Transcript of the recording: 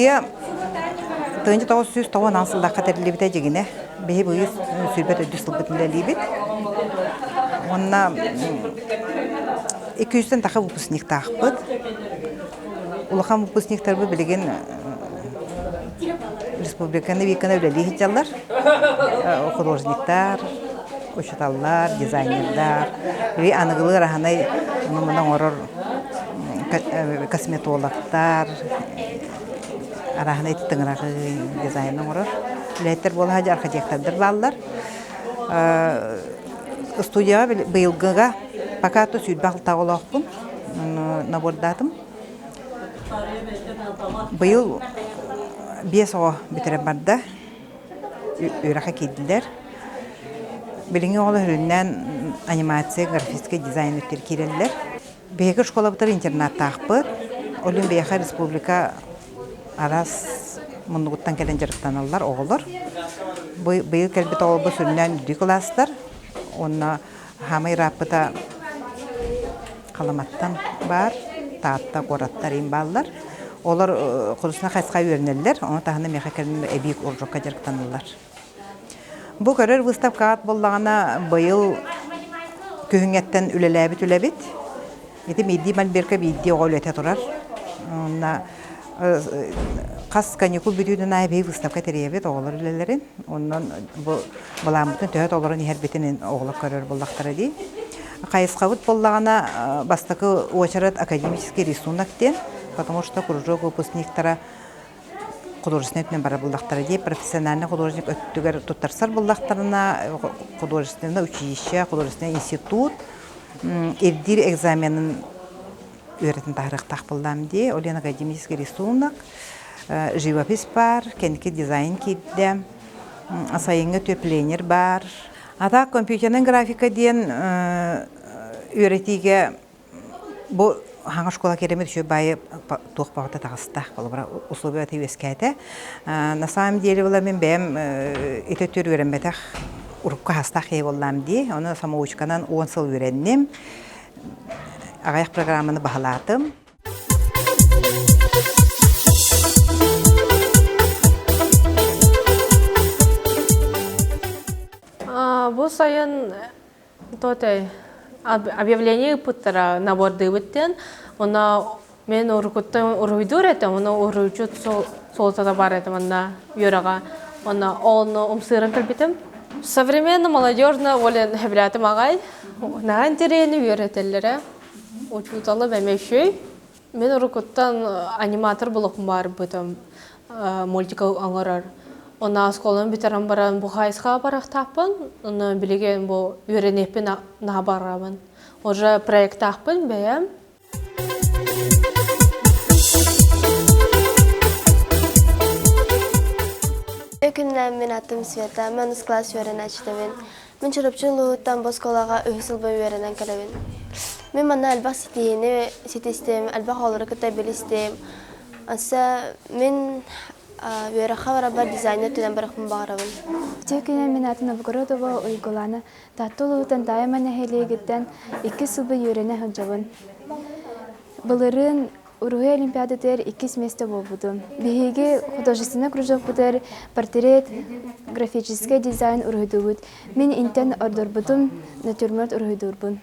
Студия 1990 сыллаахха тэриллибитэ дьигинэ. Биһи быйыл 24 сылбытын үлэлиибит. Уонна 200-тэн таха выпускниктаахпыт. Улахан выпускниктарбыт билигин республиканы виканы үлэлии сылдьаллар. Художниктар, учууталлар, дизайнердар. Били аныгылыы араһанай оҥорор косметологтар, арааһынай тыҥыраҕы дизайн оҥорор үлэһиттэр буола сылдьар архитектордар бааллар. Студияҕа быйылгыга пока то 26 оҕолоохпун набордаатым. Быйыл биэс оҕо бүтэрэн барда, үөрэххэ киирдилэр. Билиҥҥи оҕолор сүрүннээн анимация, графическай дизайн өттүгэр киирэллэр. Биһиги школабытыгар интернаттаахпыт. Ол иһин биһиэхэ республика араас муннугуттан кэлэн дьарыктаналлар оҕолор. Быйыл кэлбит оҕолорбут сүрүннээн үрдүк кылаастар уонна хаамай ырааппыта Халаматтан баар, Таатта куораттар им бааллар. Олор художественнай хайысха үөрэнэллэр, ону таһынан миэхэ кэлин эбии кружокка дьарыктаналлар. Бу көрөр выставкаҕыт буоллаҕына быйыл күһүҥҥэттэн үлэлээбит үлэбит. Ити биирдии мольберка биирдии оҕо үлэтэ турар. Онно хас каникул бүтүүтүн аайы биһиги выставка тэрийэбит оҕолор үлэлэрин. Онон бу былааммытын төһө толорон иһэрбитин оҕолор көрөр буоллахтара дии. Хайысхабыт буоллаҕына бастакы уочарат академический рисунок диэн, потому что кружок выпускниктара художественнай өттүнэн барар буоллахтара дии. Профессиональный художник өттүгэр туттарсар буоллахтарына художественное училище, художественный институт ирдиир экзаменын үөрэтэн таһаарыахтаах буоллаам дии. Ол иһин академический рисунок, живопись баар, кэнники дизайн киирдэ, сайыҥҥы өттүгэр пленер баар. А так компьютернай графика диэн үөрэтиигэ Бу хаҥа школа киирэммит үчүгэй баайы туох баҕата таҕыста, холобура условията үөскээтэ. На самом деле была мин бэйэм ити өттүгэр үөрэммэтэх урукку хастаах киһи буоллаам дии. Ону самоучканан 10 сыл үөрэнним. Аҕыйах программаны баһылаатым. Бу сайын Туотай объявление ыыппыттара набордыыбыт диэн. Онно мен урукуттан уруһуйдуур этим, онно уруһуйчут суолтата баар этим онно үөрэҕэ. Онно онно умсыыран кэлбитим. Современно молодежно олен хэбилээтим аҕай. Наһаа интэриэһини үөрэтэллэрэ. Учууталым эмиэ үчүгэй. Мин урукуттан аниматор булуохпун баарбытым мультик оҥорор. Онно оскуоланы бүтэрэн баран бу хайысхаҕа барахтаахпын. Онно билигин бу үөрэниэхпин наһаа баҕарабын. Уже проектаахпын бэйэм. Күннээн мин атым Света, мен үс класс үөрэнээччитэбин. Мин Чурапчы улууһуттан бу оскуолаҕа үһүс сылбын үөрэнэн кэлэбин. Мин манна элбэх ситиһиини ситистим, элбэх оҕолору кытта билистим. Аса мин үөрэххэ барарбар дизайнер түнэн барыахпын баҕарабын. Үтүө күнүн мин аатым Новгородова Уйгулаана. Таатта улууһуттан Таайма нэһилиэгиттэн иккис сылбын үөрэнэ сылдьабын. Былырыын Уруһуй олимпиадатыгар иккис миэстэ буолбутум. Биһиги художественнай кружокпутугар портрет, графическай дизайн уруһуйдуубут. Мин интэн ордорбутум, натюрморт уруһуйдуурбун.